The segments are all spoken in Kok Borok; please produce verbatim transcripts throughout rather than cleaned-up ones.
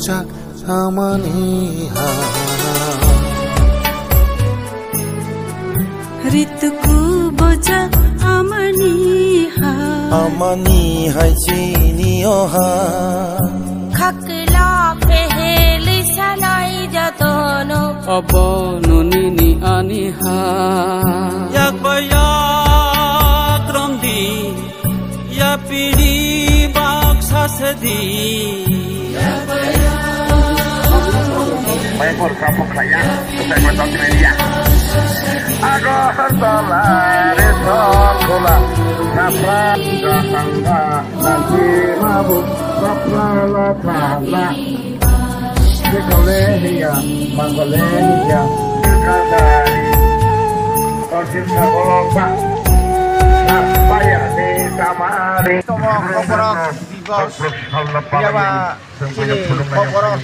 Chak amani ha. Ritu ku boja amani ha. Amani hai chini o ha. Khakla peheli sanai jatono. Abono nini ani ha. Yak ba yak romdi. Ya piri baksa sedi. Maipur kapuk khlaiya, Agartala, Resokhola, Nafra, Gatanga, Najimabu, Safrala, Thala. Sikole hiya, mangole hiya, kandari, kosin sabongba, napaya ni tamari. Tomo koborok bibos, yaba chini koborok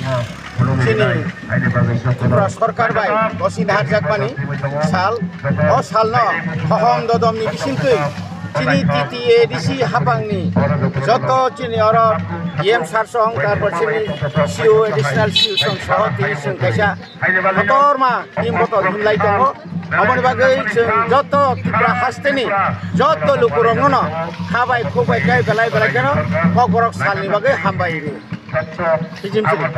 chini Tripura sorkar bai bosi naharjakmani sal, o salno hohom dodomni bisingtwi chini T T A D C hapangni joto chini oro E M sir song, tarpor chini C O, additional C O song soho tini chwng kaisa kotorma team boto himlai tongo. Aboni bagwi chwng joto Tripura hasteni joto lukurokno no khabai khukbai kai belai belai kheno kokborok salni bagwi hambai rw. Hijim chini.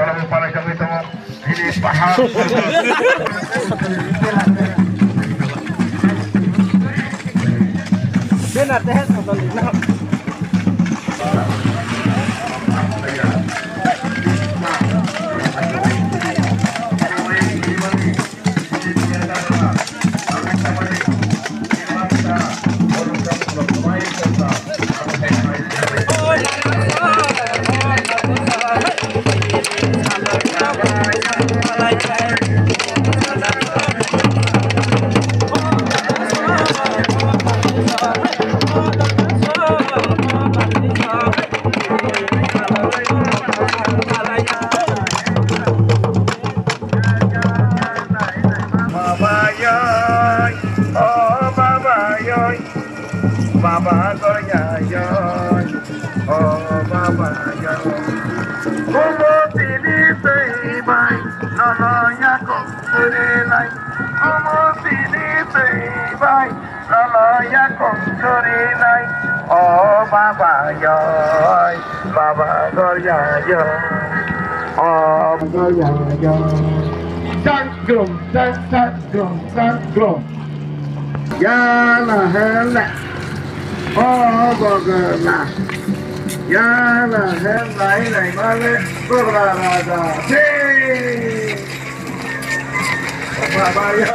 Baba yoi, oh baba yoi, baba goya yoi, oh baba yoi. Kumo tini tei bai, nono ya kong suri lai. Kumo tini tei bai, Lolo ya kong suri nai, o baba yoi, baba gor ya yoi, o gor ya yoi. Tang grum, tang, tang grum, tang grum. Ya la he la, o bogor la. Ya la he lai lai ma le, bogor la da. Hey! Baba ya.